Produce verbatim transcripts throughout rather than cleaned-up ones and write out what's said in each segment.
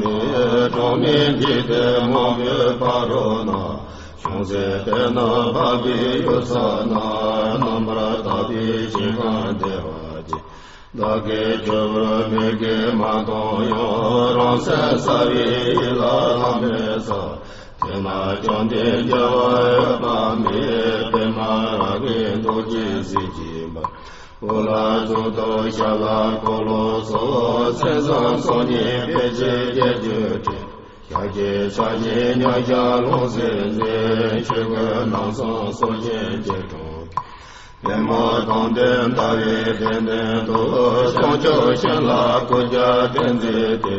ནི་གྲངས་མེད་འཇིག་རྟེན་མང་པོའི་ཕ་རོལ་ན། བྱུང་ཚེ་དེ་ནི་འཕགས་པའི་ཡུལ་ས་ན། རྣམ་པར་དག་པའི་ཞིང་ཁམས་བདེ་བ་ཅན། བདག་གིས་ཆོས་བར་མི་དགེ་མ་མཐོང་ཡང་། རང་སེམས་གསལ་བའི་ཡིད་ལ་ལམ་མེད་ས། དེ་ན་བཅོམ་ལྡན་རྒྱལ་བ་འོད་དཔག་མེད། པདྨ་རཱ་གའི་མདོག་ཅན་གཟི་བརྗིད་འབར། དབུ་ལ་གཙུག་ཏོར་ཞབས་ལ་འཁོར་ལོ་སོགས། མཚན་བཟང་ཚོགས་གཉིས་སྤེལ་ཕྱིར་རྒྱལ་གྱུར་ཅིང་། ཞབས་ཀྱི་ཕྱག་བཞི་མཉམ་གཞག་ལྷུང་བཟེད་འཛིན། ཆོས་སྐུ་རྣམ་གསུམ་སོར་ཆེན་སྐྱིལ་ཀྲུང་གིས། པདྨོ་དང་ལྡན་ཟླ་བའི་གདན་སྟེང་དུ། བྱང་ཆུབ་ཤིང་ལ་སྐུ་རྒྱབ་བརྟེན་མཛད་དེ།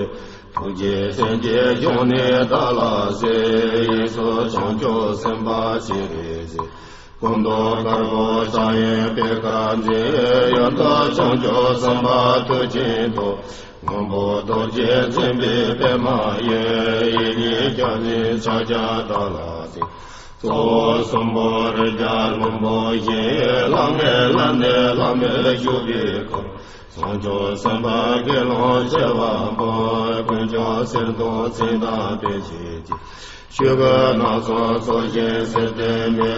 ཐུགས་རྗེའི་སེམས་ཀྱིས་སྦྱངས་ནས་བདག་ལ་གསོལ། གཡས་སུ་བྱང་ཆུབ་སེམས་དཔའ་སྤྱན་རས་གཟིགས། སྐུ་མདོག་དཀར་པོ་འཕྱར་གཡོན་པད་དཀར་འཛིན། གཡོན་དུ་བྱང་ཆུབ་སེམས་དཔའ་མཐུ་ཆེན་ཏོག་སྔོན་པོ་རྡོ་རྗེས་མཚན་པའི་པདྨ་འོད། གཡས་གཉིས་རྒྱབ་གཉིས་ཕྱག་རྒྱ་བདག་ལ་གསོལ། གཙོ་བོ་གསུམ་པོ་རིགས་བརྒྱ་ལྷུན་པོ་བཞི། ལྷང་ངེ་ལྷ་ནི་ལྷ་མོས་བཞུགས་པའི་ཁར། བྱང་ཆུབ་སེམས་དཔའ་དགེ་སློང་བྱེ་བ་སྤོས། ཀུན་ཀྱང་གསེར་མདོག་མཚན་དང་ལྡན་བྱེད་ཅིང་། ཆོས་སྐུ་རྣམ་གསུམ་ཚོགས་ཞིང་གསེར་ལྡན་མའི།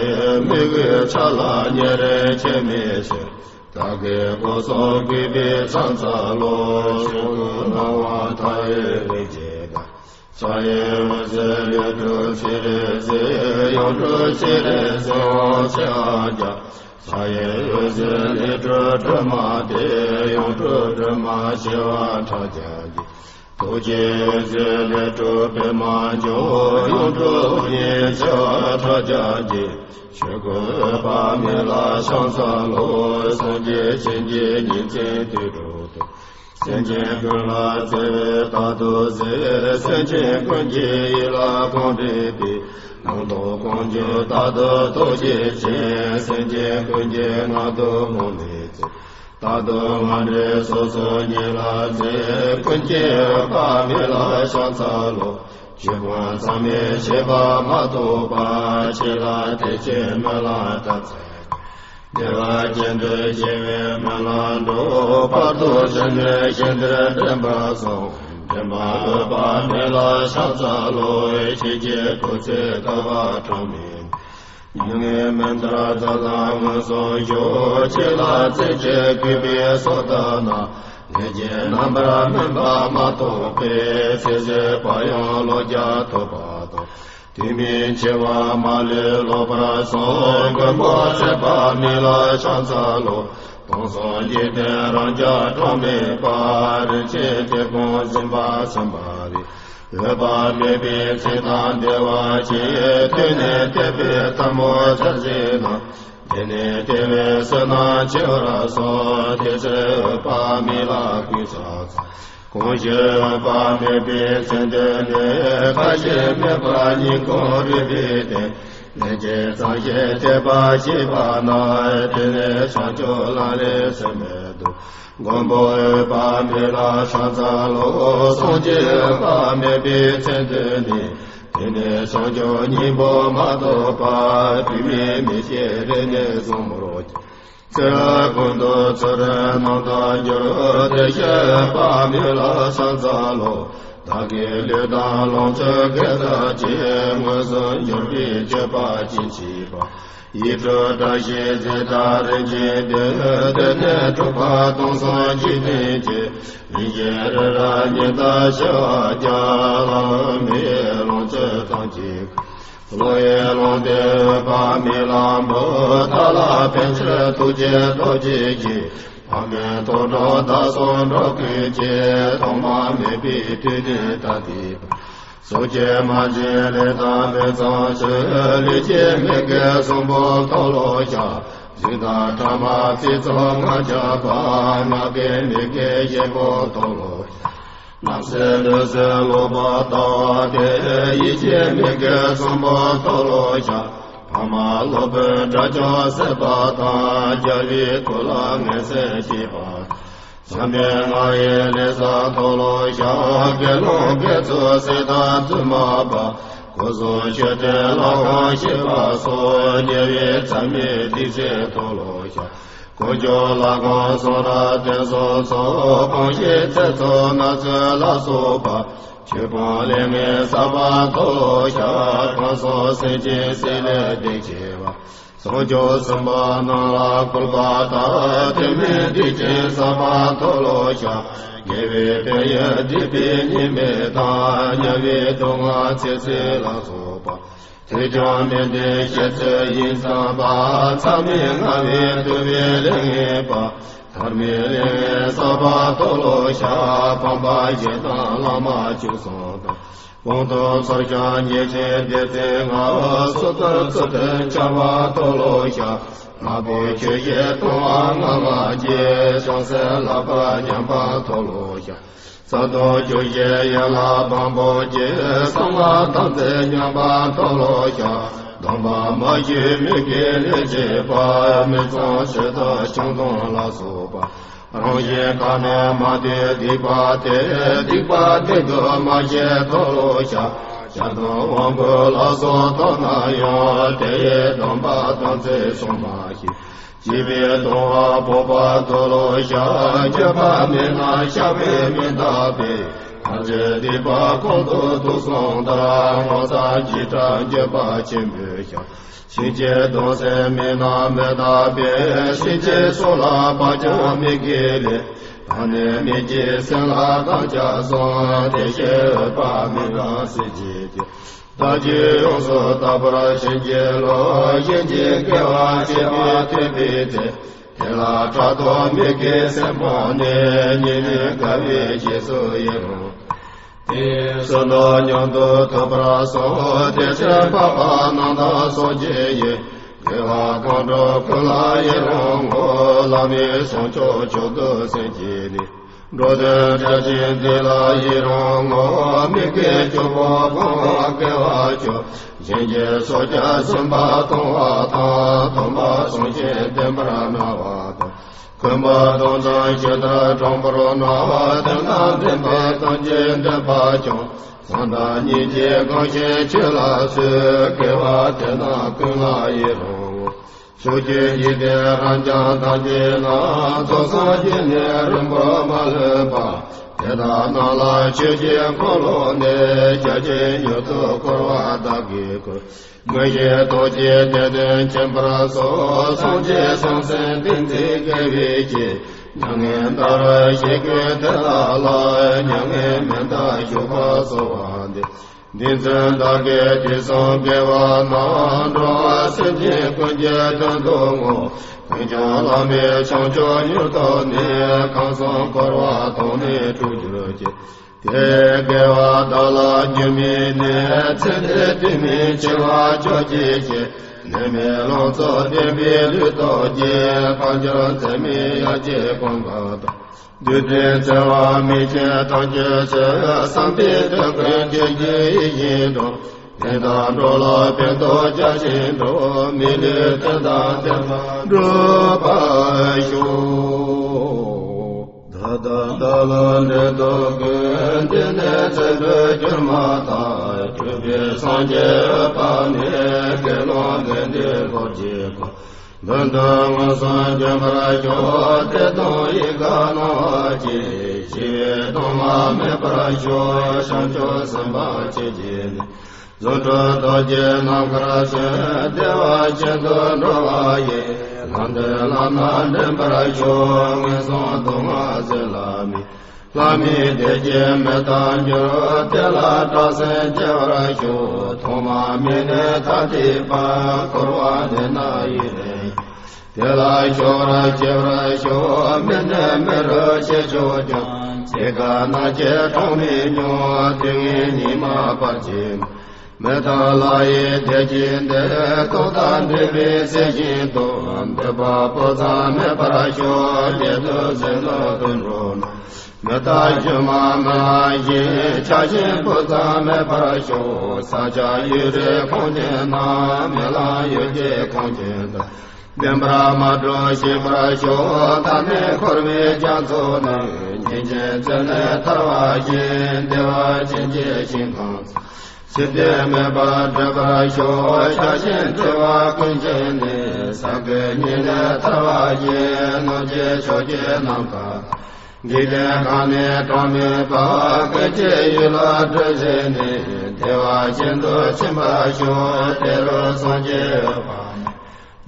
མོས་གུས་ཕྱག་ལ་ཉེ་རིང་ཁྱད་མེད་ཕྱིར། བདག་གིས་སྐུ་གསུམ་གུས་པས་ཕྱག་འཚལ་ལོ། ཆོས་སྐུ་སྣང་བ་མཐའ་ཡས་རིག་བྱེད་དང་། ཕྱག་གཡས་འོད་ཟེར་ལས་སྤྲུལ་སྤྱན་རས་གཟིགས། ཡུམ་སྤྲུལ་སྤྱན་རས་གཟིགས་དབང་ཕྱུག་རྒྱལ། ཕྱག་གཡས་འོད་ཟེར་ལས་སྤྲུལ་སྒྲོལ་མ་སྟེ། ཡུམ་སྤྲུལ་སྒྲོལ་མ་བྱེ་བ་ཕྲག་བརྒྱ་འདས། ཐུགས་ཀྱི་འོད་ཟེར་ལས་སྤྲུལ་པདྨ་འབྱུང་། ཡུམ་སྤྲུལ་དབུ་བརྙེས་བྱེ་བ་ཕྲག་བརྒྱ་འདས། ཆོས་སྐུ་འོད་དཔག་མེད་ལ་ཕྱག་འཚལ་ལོ། སངས་རྒྱས་བྱིན་གྱིས་ཉིན་མཚན་དུས་དྲུག་ཏུ། སེམས་ཅན་ཀུན་ལ་བརྩེ་བས་བདག་ཏུ་གཟིགས། སེམས་ཅན་ཀུན་གྱི་ཡིད་ལ་གང་འདུས་པའི། ལུང་རྟོགས་ཀུན་འབྱུང་བདག་ཏུ་རྟོག་བྱེད་ཅིང་། སེམས་ཅན་ཀུན་གྱི་ངང་དུ་མོས་ནས་བརྩེ། རྟག་ཏུ་ང་འདྲའི་སོ་སོ་ཉིད་ལ་བརྩེ། ཀུན་གྱི་འོད་དཔག་མེད་ལ་ཕྱག་འཚལ་ལོ། ཆོས་སྐུ་མཚམས་མེད་ཤེས་པ་མ་ཐོབ་པ། ཆོས་ལ་དད་ཅིང་སྨོན་ལམ་བཏབ་ཚད། བདེ་བ་ཅན་དུ་སྐྱེ་བའི་སྨོན་ལམ་འགྲོ། བར་དུ་གཞན་ནི་ཞིང་དེར་འདྲེན་པ་སོགས། འདྲེན་པ་འོད་དཔག་མེད་ལ་ཕྱག་འཚལ་ལོ། ཆོས་ཀྱི་སྐུ་ཚེ་བསྐལ་པ་གྲངས་མེད། མྱ་ངན་མི་འདའ་བདག་ལ་མངོན་སུམ་བཞུགས། ཆོས་ལ་རྩེ་གཅིག་གུས་པས་སོ་བཏབ་ན། ལས་ཀྱི་རྣམ་པར་སྨིན་པ་མ་ཐོབ་པས། ཚེ་ཟད་པ་ཡང་ལོ་བརྒྱ་ཐུབ་པ་དང་། དུས་མིན་འཆི་བ་མ་ལུས་ལོག་པར་སོང་། མགོན་པོ་ཚེ་དཔག་མེད་ལ་ཕྱག་འཚལ་ལོ། དུས་གསུམ་འཇིག་རྟེན་རང་རྒྱལ་གྲངས་མེད་པ། རིན་ཆེན་གཏེར་སྤུངས་གཟིམ་པ་ཚིམ་པ་རེད། འོད་དཔག་མེད་པའི་ཚེ་དང་བདེ་བ་ཆེ། ཐོས་ནས་དད་པའི་ཐལ་མོ་སྦྱར་བྱས་ན། དེ་ནས་དེ་བས་བསོད་ནམས་ཆེ་བར་གསུངས། དེ་ཚེ་འོད་དཔག་མེད་ལ་གུས་ཕྱག་འཚལ། གང་ཞིག་འོད་དཔག་མེད་པའི་མཚན་ཐོས་ནས། ཁ་ཞེ་མེད་པར་སྙིང་ཁོང་རུས་པའི་གཏིང་། ལན་གཅིག་ཙམ་ཞིག་དད་པ་སྐྱེས་པ་ན། དེ་ནས་བྱང་ཆུབ་ལམ་ལས་ཟད་མི་ཐུབ། མགོན་པོ་འོད་དཔག་མེད་ལ་ཕྱག་འཚལ་ལོ། སངས་རྒྱས་འོད་དཔག་མེད་པའི་མཚན་ཐོས་ནས། དེ་ནས་བྱང་ཆུབ་སྙིང་པོ་མ་ཐོབ་པ། དུས་མིན་མི་སྐྱེ་རིགས་ནད་གསུམ་རོ། ཚེ་རབས་ཀུན་ཏུ་ཚུལ་ཁྲིམས་རྣམ་དག་འགྱུར། དེ་ཞིག་འོད་དཔག་མེད་ལ་ཕྱག་འཚལ་ལོ། བདག་གི་ལུས་དང་ལོངས་སྤྱོད་དགེ་རྩ་ཆེ། མངོན་སུམ་གྱུར་པའི་སྤྱོད་པ་ཅི་མཆིས་པ། ཡིད་སྤྲུལ་བཀྲ་ཤིས་རྫས་དང་རིན་ཆེན་འདོད། དེ་ནས་འཁྲུགས་པ་སྟོང་གསུམ་འཇིག་རྟེན་གྱི། རིན་ཆེན་རི་རབ་ཉི་ལྟར་ཞི་བར་སྦྱངས། ལྷ་མིའི་ལོངས་སྤྱོད་ཐམས་ཅད། བློ་ཡི་ལོངས་སྤྱོད་འོད་དཔག་མེད་ལ་འབུལ། བདག་ལ་ཕན་ཕྱིར་ཐུགས་རྗེའི་སྟོབས་ཀྱིས་བསྐྱེད། ཕ་མའི་དོན་སྒྲུབ་བདག་སོགས་འགྲོ་ཀུན་གྱི། ཐོག་མ་མེད་པའི་དུས་ནས་ད་ལྟའི་བར། གཟུགས་ཀྱི་མ་བྱས་ལས་དང་མི་ཚངས་སྤྱོད། ལུས་ཀྱི་མི་དགེ་གསུམ་པོ་མཐོལ་ལོ་བཤགས། གཟུགས་དང་ཕྲ་མ་ཚིག་རྩུབ་ངག་འཁྱལ་པ། ངག་གི་མི་དགེ་བཞི་པོ་མཐོལ་ལོ་བཤགས། རྣམ་སྲས་ལུས་སྲེག་ལོག་པར་ལྟ་བ་སྟེ། ཡིད་ཀྱི་མི་དགེ་གསུམ་པོ་མཐོལ་ལོ་བཤགས། ཕ་མ་སློབ་དཔོན་དགྲ་བཅོམ་བསད་པ་དང་། རྒྱལ་བའི་ཐུགས་ལ་ངན་སེམས་བསྐྱེད་པ། བྱམས་པའི་ངག་ཡིན་ལས་བསགས་མཐོལ་ལོ་བཤགས། དགེ་སློང་དགེ་ཚུལ་བསད་དང་བཙུན་མ་སྤངས། སྒོ་གསུམ་མཆོད་རྟེན་ལྷ་ཁང་བཤིག་པ་སོགས། དམྱལ་བའི་མཚམས་མེད་སྡིག་ཚད་མཐོལ་ལོ་བཤགས། དཀོན་མཆོག་ལྷ་ཁང་གསུང་རབ་སྟོན་གསུམ་སོགས། སྤོང་བྱེད་ཚེ་སྲོག་ནགས་ཚལ་ལ་སོགས་པ། ཆོས་སྤངས་ལས་ངན་བསགས་པ་མཐོལ་ལོ་བཤགས། གང་སོགས་སེམས་ཅན་སྲིད་ལས་འདས་ཆེ་བ། སངས་རྒྱས་སེམས་དཔའ་རྣམས་ལ་གུས་པ་དང་། དུས་མིན་འདི་ཕྱིར་བསགས་པ་མཐོལ་ལོ་བཤགས། དགེ་བའི་དཔལ་ཡོན་སྡིག་པའི་ཉེས་དམིགས་དང་། དམྱལ་བའི་སྡུག་བསྔལ་ཚེ་ཟད་ལ་སོགས་པ། དེས་ཀྱང་མི་འདའ་ཞིང་ཚེ་ཡི་བསམ་པ། མཚམས་མེད་ལྔ་བའི་འདུལ་བའི་ལས་ངན་པ། ཐར་པའི་ལས་ངན་བསགས་པ་མཐོལ་ལོ་བཤགས། ཕམ་པ་བཞི་དང་བླ་མ་བཅུ་གསུམ་དང་། དཔང་དུ་ཚོར་ཞིང་ཉེས་ཆེན་སྡེ་ཚན་ལྔ། སྲོག་ཏུ་ཚུལ་ཁྲིམས་འཆལ་བ་མཐོལ་ལོ་བཤགས། ནག་པོའི་ཆོས་བཞིན་ལྟུང་བ་ལྔ་ལྔ་བརྒྱད། བྱང་སེམས་ལག་པར་ཉམས་པ་མཐོལ་ལོ་བཤགས། གསང་སྟོང་སྤྱོད་བཞིའི་ཡན་ལག་བམ་པོ་གཅིག། གསང་སྔགས་དམ་ཚིག་ཉམས་པ་མཐོལ་ལོ་བཤགས། སྡོམ་པ་མ་ཞུས་མི་དགེ་ལས་བྱེད་པ། མི་གཙང་ཕྱི་དང་ཆང་འཐུང་ལ་སོགས་པ། རང་གཞན་གང་ནས་མ་འདོད་སྡིག་པ་དེ། སྡིག་པ་དེ་དག་མ་བྱས་མཐོལ་ལོ་བཤགས། ཞར་འདོན་དབང་བསྐུར་ལ་སོགས་མཐོང་ན་ཡང་། དེ་ཡི་སྡོམ་པ་དམ་ཚིག་སྲུང་མ་ཤེས། བྱིས་པའི་ལྟུང་བ་སྤོབས་པ་མཐོལ་ལོ་བཤགས། འགྱོད་པ་མེད་ན་བཤགས་པས་མི་འདག་པས། ཐམས་ཅད་སྡིག་པ་ཀུན་ཏུ་དུག་གསུམ་དག། ངོ་ཚ་འཇིགས་སྐྲག་འགྱོད་པ་ཆེན་པོས་བཤགས། ཕྱིན་ཅི་ལྡོག་སེམས་མེད་ན་མི་འདག་པས། ཕྱིན་ཅི་སོང་ལ་བག་ཀྱང་མི་དགེ་ལས། ད་ནི་མི་བགྱིད་སེམས་ལ་གང་སྐྱབས་སོང་། དེ་ཕྱིར་འོད་དཔག་མེད་དང་སྲིད་ཞིའི་དུས། བདག་རྒྱུད་ཡོངས་སུ་དག་པར་བྱིན་གྱིས་རློབས། གཞན་གྱི་དགེ་བ་སྤྱད་པས་ཐོས་པའི་ཚེ། དེ་ལ་ཕྲག་དོག་མི་དགེ་སེམས་སྤངས་ནས། ཉེ་གནས་དགའ་བའི་རྗེས་སུ་ཡི་རང་། དེའི་ཕྱིར་བདག་མྱུར་དུ་ཐོབ་པར་ཤོག། དེ་ཕྱིར་འཕགས་པ་རྣམས་དང་སངས་རྒྱས་ཡི། དགེ་བ་གང་སྒྲུབ་ཀུན་ལ་ཡི་རང་ངོ་། བླ་མེད་བྱང་ཆུབ་མཆོག་ཏུ་སེམས་བསྐྱེད་ནས། འགྲོ་དོན་བྱ་ཞིང་དེ་ལ་ཡི་རང་ངོ་། མི་དགེ་བཅུ་པོ་སྤོང་བར་དགེ་བ་བཅུ། གཞན་གྱི་ཕྱོགས་བཅུར་སེམས་པ་གཏོང་བ་དང་། སྟོན་པ་སེམས་ཅན་བསྟེན་པར་གནང་བ་དང་། འཁོན་པ་སྡང་དང་ཞེ་སྡང་དྲག་པོར་སྣང་། དོན་དང་ལྡན་པའི་དོན་གྱི་འདོད་པ་བཅངས། བཟང་དང་ཉེས་ཀྱི་གང་ཞིག་ཆོས་ལ་གསོལ། དགེ་བ་དེ་རྣམས་ཀུན་ལ་ཡི་རང་ངོ་། ཕྱོགས་བཅུའི་འཇིག་རྟེན་རབ་འབྱམས་ཐམས་ཅད་ན། རྫོགས་སངས་རྒྱས་ནས་རིང་པོར་མ་ལུས་པ། དེ་དག་རྣམས་ལ་ཆོས་ཀྱི་འཁོར་ལོ་ནས། བརྒྱ་བྱིན་མྱུར་དུ་བསྐོར་བར་བདག་གིས་བསྐུལ། མངོན་ཤེས་རྡོ་རྗེའི་གདན་དུ་ཕྱིན་པར་ཤོག། སངས་རྒྱས་བྱང་སེམས་ཏིང་འཛིན་དགེ་བའི་རྒྱན། མྱ་ངན་འདའ་བར་ཞིང་ཀུན་དེ་ལ་བསླབ། མྱ་ངན་མི་འདའ་བཞུགས་པར་གསོལ་བ་འདེབས། འདི་ཚེ་བདག་གིས་དུས་གསུམ་དགེ་བ་རྣམས། འགྲོ་བ་སེམས་ཅན་ཀུན་གྱི་དོན་དུ་བསྔོ། ཀུན་ཀྱང་བླ་མེད་བྱང་ཆུབ་མྱུར་ཐོབ་ནས། ཁམས་གསུམ་འཁོར་བ་དོང་ནས་སྤྲུགས་གྱུར་ཅིག། དེ་དགེ་བ་བདག་ལ་འགྱུར་མིན་ནས། ཚེ་འདིར་ལྟོས་མེད་འཆི་བ་སྐྱོབ་བྱེད་ཕྱིར། ནད་མེད་ལང་ཚོ་ལྡན་པའི་ལུས་སྟོབས་ཀྱིས། དལ་འབྱོར་ཚད་མེད་ཡར་སྐྱེ་ཀུན་དགའ་དང་། བདུད་འདྲེ་འཚེ་བ་མེ་ཆེན་ཐམས་ཅད་སོལ། བསམ་པའི་དོན་ཀུན་འགྲུབ་ཕྱིར་ཡིད་བཞིན་དྲང་། དེ་དག་འགྲོ་ལ་ཕན་ཐོགས་བྱ་ཞིང་འགྲོ། མི་ལུས་དོན་དང་ལྡན་པར་འགྲུབ་པར་ཤོག། ད་ལྟ་བདག་ལ་འབྲེལ་ཐོགས་ཀུན། དེང་ནས་ཚེ་འཕོས་གྱུར་མ་ཐག། གྲུབ་པའི་སངས་རྒྱས་འོད་དཔག་མེད། དགེ་སློང་དགེ་འདུན་འཁོར་གྱིས་བསྐོར། མདུན་དུ་མངོན་སུམ་བྱོན་པར་ཤོག། དད་དང་ཡིད་དགའ་གནང་བ་ཅན། ཞི་བའི་གདུང་བ་མེད་པར་ཤོག། བྱང་ཆུབ་སེམས་དཔའ་ཆོས་ཀྱི་གནས། རྫུ་འཕྲུལ་རྡོ་རྗེ་ནམ་མཁར་སྤྱོད། བདེ་བ་ཅན་དུ་འགྲོ་བ་ཡི། ལམ་འདི་ལམ་སྣ་འདྲེན་པར་ཤོག། ངན་སོང་སྡུག་བསྔལ་སེལ་བླ་མེད། ལྷ་མིའི་བདེ་སྐྱིད་མི་རྟག་འགྱུར། དེ་ལ་སྐྲག་སེམས་སྐྱེ་བར་ཤོག། ཐོག་མ་མེད་ནས་ཐ་དད་པ། འཁོར་བ་འདི་ན་ཡུན་རིང་། དེ་ལ་སྐྱོ་བར་སྐྱེ་བར་ཤོག། མི་ནད་མི་རོ་ཆེ་ཆུང་ཀུན། སྐྱེ་རྒ་ན་འཆི་གྲངས་མེད་མྱོང་། དུས་ངན་ཉི་མ་བར་ཆད། མི་རྟག་ལྷ་ཡི་བདེ་སྐྱིད་འདི། ཐོག་མཐའ་འདྲེས་པའི་ཚེ་བཞིན་དུ། འདོད་པ་སྤུ་ཙམ་མེད་པར་ཤོག། བརྗེད་དུ་ཟིན་དུ་དུད་འགྲོ་རྣམས། མི་རྟག་སྒྱུ་མ་མི་ལ་ཞེན། ཆགས་ཞེན་སྤུ་ཙམ་མེད་པར་ཤོག། ས་ཆ་ཡུལ་རིས་ཁང་ཆེན་རྣམས། རྨི་ལམ་ཡུལ་གྱི་ཁང་ཆེན་ལྟར། བདེན་པར་མ་གྲུབ་ཤེས་པར་ཤོག། ད་ནི་འཁོར་བའི་རྒྱ་མཚོ་ནས། ཉེས་ཅན་རྩད་ནས་ཐར་བ་ཡི། བདེ་བ་ཅན་གྱི་ཞིང་ཁམས་སུ། ཞི་བདེ་མེད་པར་སྒྲོལ་བར་ཤོག། ཆགས་ཞེན་འཁྲི་བ་ཀུན་བཅད་ནས། ས་གོའི་གཉན་ལས་ཐར་བ་ཡི། ནམ་མཁའི་ཕྱོགས་ཀྱི་ནམ་མཁའ། འཇིག་རྟེན་གང་ནས་གྲངས་མེད་པ། ཀུན་གྱི་ཡུལ་ལ་བགྲོད་བྱས་ནས། བདེ་བ་ཅན་དུ་ཕྱིན་པར་ཤོག། དེ་རུ་སངས་རྒྱས་འོད་དཔག་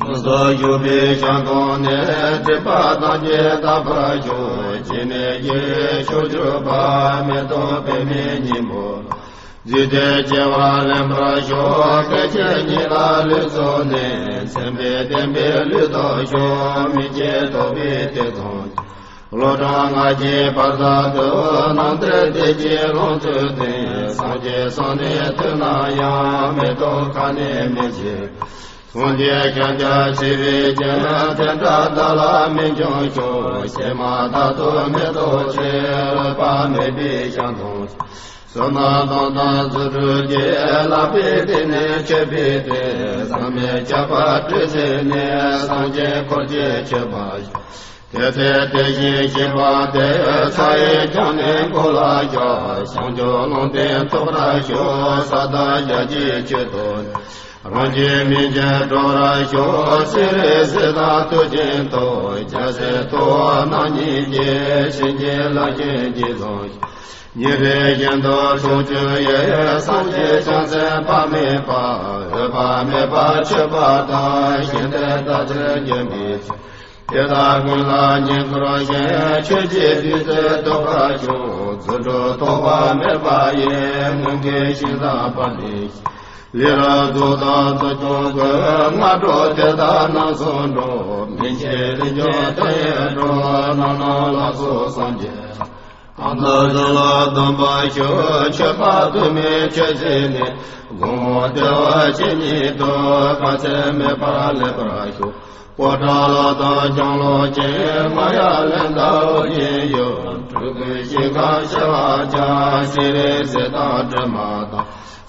མེད། ལྷུན་གྲུབ་བཞུགས་པའི་ཞིང་ཁམས་ནས། སྒྲིབ་པ་ཐམས་ཅད་དག་པར་ཤོག། སྐྱེ་མེད་ཀྱི་ཕྱོགས་གྱུར་པ། མེ་ཏོག་པདྨའི་སྙིང་པོ། བརྫུས་ཏེ་སྐྱེ་བ་ལེན་པར་ཤོག། སྐད་ཅིག་ཉིད་ལ་ལུས་རྫོགས་ནས། མཚན་དཔེ་བསྟན་པའི་ལུས་ཐོབ་ཤོག། མི་སྐྱེ་རྟོགས་པའི་ཐེག་མཆོག། ལོག་ལྟ་ལྔ་བརྒྱའི་བར་དག་ཏུ། སྣང་མཐའི་བདེ་སྐྱིད་ལོངས་སྤྱོད་ལྡན། སངས་རྒྱས་བསམ་ནས་ཐོས་ན་ཡང་། མེ་ཏོག་ཁ་ནས་མི་འབྱིན། སངས་རྒྱས་ཤཱཀྱ་ཆེ་བའི་ཞིང་། དེ་འདྲ་བདག་ལ་སྨིན་འབྱུང་ཤོག། གཤེད་མ་དག་ཏུ་མེ་ཏོག་ཆེ། ལྷོད་པ་མེད་པའི་ཞིང་དུ། བསོད་ནམས་དང་ལྡན་རྫུ་འཕྲུལ་གྱིས། ལག་པའི་སྟེང་ནས་མཆོད་པའི་དེད། བཟང་མེད་ཁྱབ་པ་སྤྲོས་བྱས་ནས། སངས་རྒྱས་འཁོར་གྱིས་མཆོད་པར་ཤོག། དེ་ཚེ་དེ་བཞིན་གཤེགས་པ་དེ། ཕྱག་གཡས་བརྐྱང་ནས་མགོ་ལ་བཞག། བྱང་ཆུབ་ལུང་བསྟན་ཐོབ་པར་ཤོག། ས་དང་རྒྱ་ཆེའི་ཆོས་ཐོབ། རང་གི་མིང་ཅན་སྒྲོག་པར་ཤོག། སྤྱན་རས་གཟིགས་དང་ཐུགས་ཀྱི་ཐོག། རྒྱལ་སྲས་ཐུབ་དབང་རྣམ་གཉིས་ཀྱིས། བྱིན་གྱིས་བརླབ་ཅིང་རྗེས་བཟུང་ཤོག། ཉིན་རེ་བཞིན་དུ་ཕྱོགས་བཅུ་ཡི། སངས་རྒྱས་བྱང་སེམས་དཔག་མེད་པ། འོད་དཔག་མེད་པ་མཆོད་པ་དང་། ཞིང་དེར་བདག་ཅག་འབྱོན་པའི་ཕྱིར། དེ་དག་ཀུན་ལ་བསྙེན་བཀུར་ཞིང་། ཆོས་ཀྱི་བདུད་རྩི་ཐོབ་པར་ཤོག། རྫུ་འཕྲུལ་ཐོགས་པ་མེད་པ་ཡིས། མངོན་དགའི་ཞིང་དང་པདྨའི་ཞིང་། ལས་རབ་རྫོགས་དང་ཚོགས་ཆུང་ཀུན། སྔ་དྲོ་དེ་དག་རྣམ་གསུམ་འགྲུབ། མི་འཆི་རིན་ཆེན་ཐོད་ཡངས་འགྲུབ། རྣམ་སྣང་ལ་སོགས་སངས་རྒྱས་ཐམས་ཅད་ལ་གདམས་པར་ཤོག། མཆོད་པ་དུ་མའི་མཆོད་བྱེད་ནི། དགོང་མོ་བདེ་བ་ཅན་ཉིད་དུ། དཀའ་ཚེགས་མེད་པར་ལེགས་པར་ཤོག། པོ་ཏ་ལ་དང་ལྕང་ལོ་ཅན། མ་ཡ་ལན་དང་ཨོ་རྒྱན་ཡུལ། སྤྲུལ་སྐུའི་ཞིང་ཁམས་ཤར་བར་བྱ། སྤྱན་རས་གཟིགས་དང་སྒྲོལ་མ་དང་།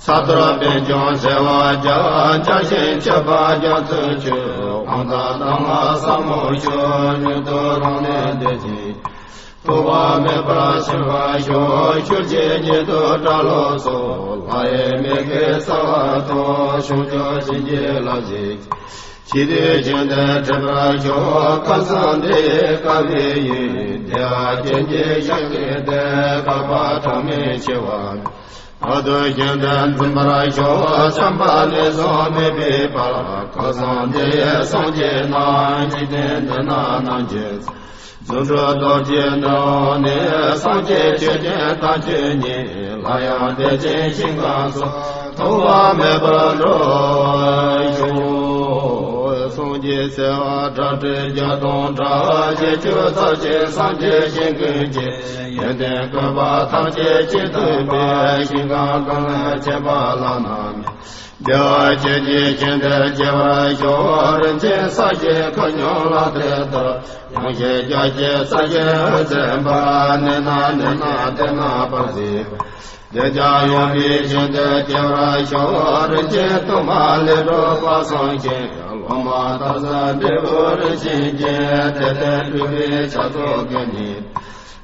ཕྱག་རྡོར་པད་འབྱུང་གསལ་བར་བྱ། བྱ་ཞིང་མཆོད་པ་རྒྱ་མཚོའི་ཆུ། དབང་དང་གདམས་ངག་ཟབ་མོ་ཤོག། མྱུར་དུ་རང་ལས་འདས་ཤིང་། ཐོགས་པ་མེད་པར་ཕྱིན་པར་ཤོག། ཤུལ་གྱི་ཉིད་དུ་གྲྭ་ལོག་སོགས། ལྷ་ཡི་མིག་གིས་གསལ་བར་མཐོང་། བྱང་ཆུབ་བྱིན་གྱིས་བརླབ་ཕྱིར། ཞི་བདེའི་ཞིང་དུ་འཁྲིད་པར་ཤོག། ཁམས་གསུམ་འདི་ཡི་བསྐལ་པའི་ཡུན། བདེ་བ་ཅན་གྱི་ཞིང་གི་དེད། བསྐལ་པ་གྲངས་མེད་འཆི་བ་མེད། བར་དུ་ཞིང་དུ་འཛིན་པར་ཤོག། བསམ་པ་ནས་བཟུང་མི་ཕོད་པར། ཁམས་གསུམ་འདི་ཡི་སངས་རྒྱས་རྣམས། འཇིག་རྟེན་འདི་ན་རྣམ་མཁྱེན། རྫུ་འཕྲུལ་སྟོབས་ཀྱིས་འགྲོ་བ་ནི། སངས་རྒྱས་ཆོས་ཀྱི་ཐམས་ཅད་ཉིད། སླར་ཡང་དེ་བཞིན་ཞིང་ཁམས་སུ། ཐོགས་པ་མེད་པར་འགྲོ་བར་ཤོག། སངས་རྒྱས་སྲས་དཔའ་བྲག་སྲིན་བརྒྱ་སྟོང་གྲགས། ཞལ་བཅུ་རྩ་གཅིག་སངས་རྒྱས་ཞིང་ཀུན་གྱི། ཡོན་ཏན་བཀོད་པ་ཐམས་ཅད་གཅིག་ཏུ་སྤེལ། ཞིང་ཁམས་ཀུན་ལ་ཁྱབ་པ་བླ་ན་མེད། བདེ་བ་ཅན་གྱི་ཞིང་དུ་སྐྱེ་བར་ཤོག། རིན་ཆེན་ས་གཞི་མཁའ་སྙོམས་ལ་དེ་ལྟར། ཡངས་ཤིང་རྒྱ་ཆེ་ས་གཞི་འོད་ཟེར་འབར། གནས་རྣམས་གནས་རྣམས་དེ་རྣམས་པར་མཛེས། དེ་ཀྱང་ཡོན་པོའི་ཞིང་དུ་སྐྱེ་བར་ཤོག། རིན་ཆེན་གཏོར་མ་ལས་གྲུབ་པ་བཟང་ཞིང་། སློབ་མ་དག་ས་འབྲས་བུ་རིན་ཆེན་ཅན། དེ་ལྟར་སྤྲུལ་པའི་ཕྱག་རྫོགས་ཀུན་ནི།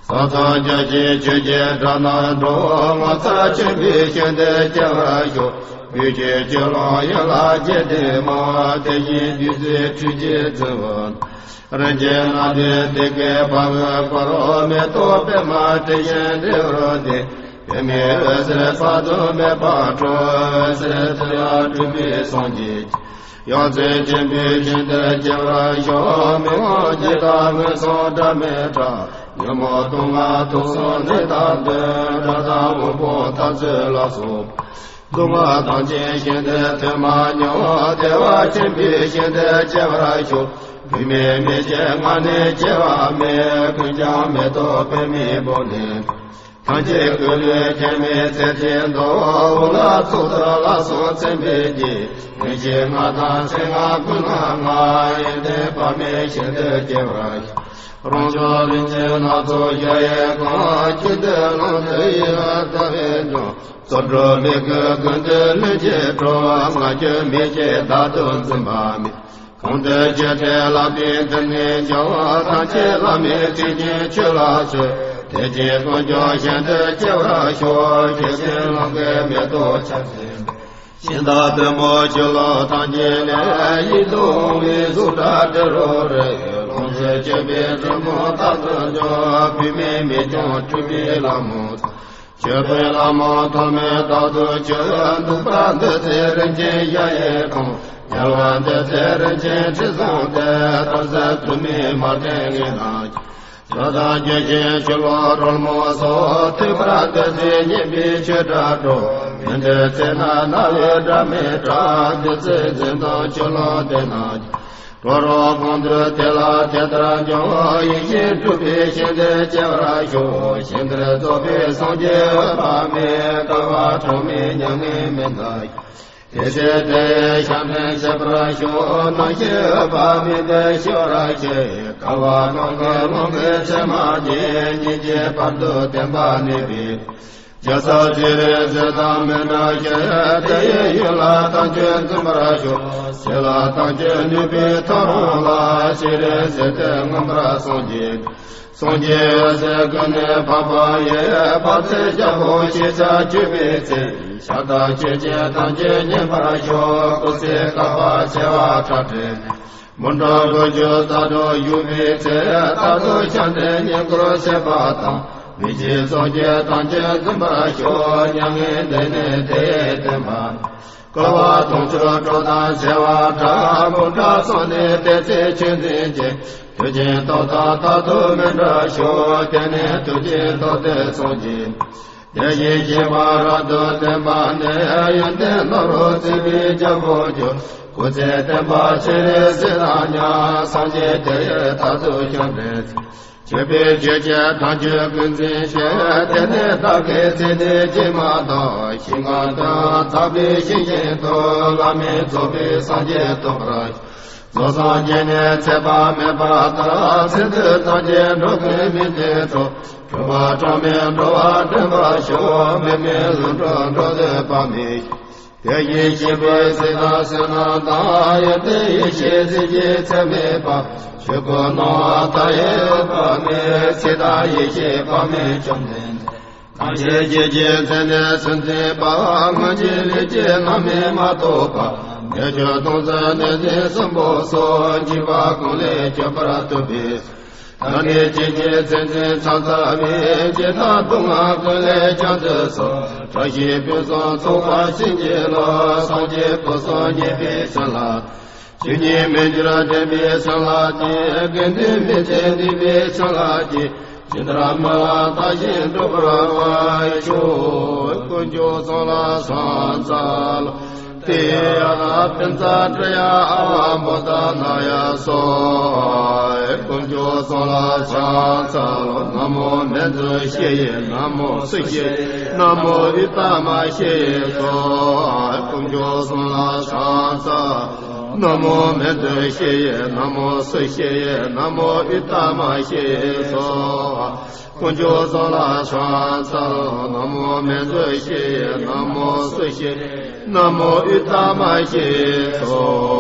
ས་མཚམས་རྒྱ་ཆེན་ཆོས་ཀྱི་སྒྲ་རྣམས་སྒྲོག། ངོ་མཚར་ཆེན་པོའི་ཞིང་དུ་སྐྱེ་བར་ཤོག། བོད་ཀྱི་ཆོས་ཀློང་ཡུལ་ལ་རྒྱས་ཏེ་མང་། དེ་བཞིན་བདུད་རྩིའི་ཁྲུས་ཀྱིས་བརྫིས་པ། རིན་ཆེན་སྣ་བདུན་སྡེ་དགུའི་དཔལ་མོས་བསྐོར། མེ་ཏོག་པདྨ་དྲི་ཞིམ་འདྲེས་པར་ལྡན། པདྨའི་འོད་ཟེར་དཔག་ཏུ་མེད་པ་འཕྲོ། འོད་ཟེར་དེ་ཡང་སྤྲུལ་པའི་སངས་རྒྱས། ཡང་རྩེ་ཆེན་པོའི་ཞིང་དུ་སྐྱེ་བར་ཤོག། མི་དབང་གྱི་བདག་མངོན་སུམ་སྒྲ་མི་གྲགས། ཉོན་མོངས་དུག་ལྔ་དུག་གསུམ་ནད་དང་བདུན། དགྲ་དང་དབུལ་ཕོངས་འཐབ་རྩོད་ལ་སོགས། སྡུག་བསྔལ་ཐམས་ཅད་ཞིང་དུ་ཐོན་མ་མྱོང་། བདེ་བ་ཆེན་པོའི་ཞིང་དུ་སྐྱེ་བར་ཤོག། བུད་མེད་མི་སྐྱེ་མངལ་ནས་སྐྱེ་བ་མེད། ཀུན་ཀྱང་མེ་ཏོག་པདྨའི་སྦུབས་ནས། ཐམས་ཅད་ཀུན་ལས་ཁྱད་མེད་ཚེ་ཆེན་ཏོ། འོ་ལ་ཚོགས་དང་ལ་སོགས་མཚན་དཔེ་བརྒྱད། རིན་ཆེན་ལྔ་དང་ཚེ་ལྔ་ཀུན་ལ་མངའ། ཡོན་ཏན་དཔག་མེད་ཞིང་དུ་སྐྱེ་བར་ཤོག། རང་བྱུང་རིན་ཆེན་སྣ་ཚོགས་བརྒྱ་ཡིས་གང་། ཀུན་ཏུ་ལོངས་སྤྱོད་ཡིད་ལ་བདག་གིས་འབྱུང་། རྩོལ་སྒྲུབ་མི་དགོས་ཀུན་ཏུ་ལྷུན་གྱིས་གྲུབ། ལྔ་བཅུ་མི་སྐྱེ་བདག་ཏུ་འཛིན་པ་མེད། གང་དུ་སྐྱེ་དེ་ལག་པའི་མཐིལ་ནས་འཇོམས། ཐམས་ཅད་བླ་མེད་ཐུགས་རྗེའི་ཆོས་ལ་བརྩོན། དེ་ཅིག་ཀུན་ཀྱང་ཞིང་དུ་སྐྱེ་བར་ཤོག། ཞེས་ཟེར་ལོངས་སྐུའི་མེ་ཏོག་ཆར་ཅན། ཤིང་དང་པདྨོ་ཆུ་ལོག་ཐམས་ཅད་ལས། ཡིད་དུ་འོང་བའི་གཟུགས་སྒྲ་དྲི་རོ་རེག། ལོངས་ སྤྱོད་པའི་རི་མོ་རྟག་ཏུ་འཇོག་བུད་མེད་མི་སྐྱོང་སྤྲུལ་པའི་ལྷ་མོ། སྤྱོད་པའི་ལྷ་མོ་ཐོགས་མེད་རྟག་ཏུ་སྤྱོད། འདུག་པ་འདི་ཚེ་རིན་ཆེན་གཞལ་ཡས་ཁང་། རྒྱལ་བ་འདི་ཚེ་རིན་ཆེན་ཁྲི་བཟང་སྟེ། གཏོར་ཟབ་དུ་མའི་མར་ཐེན་ངེས་ན། ཇོ་དང་རྒྱལ་ཆེན་ཆུ་ལོག་རོལ་མོ་སོགས། ཐོས་པ་འདི་ཚེ་སྙན་པའི་ཆོས་སྒྲ་སྒྲོག་མི་འདོད་ཚེ་ན་རྣ་བའི་སྒྲ་མི་གྲག་འདི་ཚེ་འཛིན་སྟངས་ཆུ་ལོག་དེ་ན། གྲོགས་རོགས་གང་འདུལ་དེ་ལ་དེ་ལྟར་འཇོག་ཡེ་ཤེས་སྒྲུབ་པའི་ཞིང་དེར་སྐྱེ་བར་ཤོག་ཞིང་དེར་རྫོགས་པའི་སངས་རྒྱས་འོད་དཔག་མེད། བསྐལ་པ་གྲངས་མེད་མྱ་ངན་མི་འདའ། དེ་ཚེ་དེ་ཡི་ཞབས་འདྲེན་བྱེད་པར་ཤོག་རྣམ་ཤེས་འོད་དཔག་མེད་དུ་ཞི་བར་བྱེད། བསྐལ་པ་གང་གི་ཀློང་གི་མཚན་མ་འདི། སྙིང་རྗེ་བར་དུ་བརྟན་པ་གནས་པའི། རྒྱལ་ཚབ་སྤྱན་རས་གཟིགས་དང་མི་འབྲལ་ཞིང་། དེ་ཡི་ཡུལ་ལ་ཐམས་ཅད་འཛིན་པར་ཤོག་ཞི་ལ་ཐམས་ཅད་ནུས་པའི་ཐག་རིང་ལ། སྤྱན་རས་གཟིགས་དེ་མངོན་པར་སངས་རྒྱས། སངས་རྒྱས་འོད་ཟེར་ཀུན་ནས་འཕགས་པ་ཡི། དཔག་ཚད་རྒྱལ་པོ་ཞེས་བྱ་བཅུ་པའི་ཚེ། ཤ་སྟག་ཆོས་ཅན་ཐམས་ཅད་མཉེས་པར་ཤོག་སྐུ་ཚེ་བསྐལ་པ་བྱེ་བ་ཕྲག་ཁྲི། སྨོན་གྲངས་དགུ་བཅུ་རྩ་དྲུག་བཞུགས་པའི་ཚེ། རྟག་ཏུ་ཞབས་འདྲེན་བསྙེན་བཀུར་བྱེད་པ་དང་། མི་མཇེད་ཚོགས་ཀྱིས་ཐམས་ཅད་འཛིན་པར་ཤོག་མྱ་ངན་འདས་ནས་དེ་ཡི་བསྟན་པ། བསྐལ་པ་དུང་ཕྱུར་དྲུག་དང་བྱེ་བ་ཕྲག་འབུམ་ཕྲག་སོང་ནས་དེ་ཚེ་ཆོས་འཛིན་ཅིང་། དུས་རྒྱུན་ཐོག་མཐའ་རྟག་ཏུ་མི་འབྲལ་ཤོག་དེ་ནས་དུས་རྒྱུན་ཐོག་མཐའི་སངས་རྒྱས། དེ་བཞིན་གཤེགས་པ་རབ་ཏུ་བརྟན་པ་ནི། ཡོན་ཏན་རྣམ་རོལ་བརྩེགས་པའི་རྒྱལ་པོ་མཆོག་སྐུ་ཚེ་བརྟན་པ་སྤྱན་རས་གཟིགས་དང་མཉམ། སངས་རྒྱས་དེ་ཡི་ཐོག་ཏུ་ཞབས་འདྲེན། སྤྱོད་པའི་ཆོས་ཅན་ཐམས་ཅད་ཀུན་འཛིན་ཞིང་། དེ་ནས་བདག་གི་ཚེ་འདི་ཕྱི་མ་དག་ཞིང་ཁམས་དུའང་ཐར་པའི་ཞིང་ཆེན་དུ། བླ་མེད་རྫོགས་པའི་སངས་རྒྱས་ཐོབ་པར། རྫོགས་སངས་རྒྱས་ནས་ཚེ་དཔག་མེད་པར་དར། ཚེ་འདི་ཐམས་ཅད་འགྲོ་ཀུན་མི་མཐུན་ཕྱོགས། འགྲོ་བ་གྲངས་མེད་འགྲོ་བ་འདྲེན་པར་ཤོག་མི་མེད་ལྷུན་གྲུབ་འགྲོ་འདོད་དཔག་མེད། དེ་བཞིན་གཤེགས་པའི་གཟིགས་དང་བསོད་ནམས་དང་། ཡོན་ཏན་ཡེ་ཤེས་གཟི་བརྗིད་ཚད་མེད་པ། ཆོས་སྐུ་སྣང་བ་མཐའ་ཡས་འོད་དཔག་མེད། ཚེ་དང་ཡེ་ཤེས་དཔག་མེད་བཅོམ་ལྡན་འདས། ཐམས་ཅད་སྐྱེ་མཆེད་མཚན་ནས་སུན་འཛིན་པ། སྔོན་གྱི་ལས་ཀྱིས་རྣམ་སྨིན་མ་ཐོབ་པ། ཉེས་སྤྱོད་སྡོམ་བརྩོན་ནད་གདོན་གསུམ་པོ་སོགས། འཇིགས་པ་ཀུན་ལས་སྐྱོབ་པར་ཐུབ་པའི། ད་ནི་སྐྱེ་མཆེད་མཚན་འཛིན་ཚང་ཚ་བའི། ཇི་ལྟར་སྡུག་བསྔལ་ཀུན་ལས་བྱང་ཚུལ་སོགས། བཀྲ་ཤིས་ཕུན་སུམ་ཚོགས་པ་བྱིན་གྱིས་རློབས། སངས་རྒྱས་སྐུ་གསུམ་བརྙེས་པའི་བྱིན་རླབས། ཆོས་ཉིད་མི་འགྱུར་བདེན་པའི་བྱིན་རླབས་ཀྱིས། དགེ་འདུན་མི་ཕྱེད་འདུས་པའི་བྱིན་རླབས་ཀྱིས། ཇི་ལྟར་སྨོན་ལམ་བཏབ་བཞིན་འགྲུབ་པར་ཤོག་དཀོན་མཆོག་གསུམ་ལ་ཕྱག་འཚལ་ལོ། ཏདྱ་ཐཱ། པཉྩ་དྲི་ཡ་ཨ་ཝ་བོ་དྷ་ན་ཡ་སྭཱ་ཧཱ། དཀོན་མཆོག་གསུམ་ལ་ཕྱག་འཚལ་ལོ། ན་མོ་མཉྫུ་ཤཱི་ཡེ། ན་མོ་སུ་ཤཱི་ཡེ། ན་མོ་ཨུཏྟ་མ་ཤཱི་ཡེ་སྭཱ་ཧཱ། དཀོན་མཆོག་གསུམ་ལ་ཕྱག་འཚལ་ལོ། ན་མོ་མཉྫུ་ཤཱི་ཡེ། ན་མོ་སུ་ཤཱི་ཡེ། ན་མོ་ཨུཏྟ་མ་ཤཱི་ཡེ་སྭཱ་ཧཱ། དཀོན་མཆོག་གསུམ་ལ་ཕྱག་འཚལ་ལོ། ན་མོ་མཉྫུ་ཤཱི་ཡེ། ན་མོ་སུ་ཤཱི་ཡེ། ན་མོ་ཨུཏྟ་མ་ཤཱི་ཡེ་སྭཱ་ཧཱ།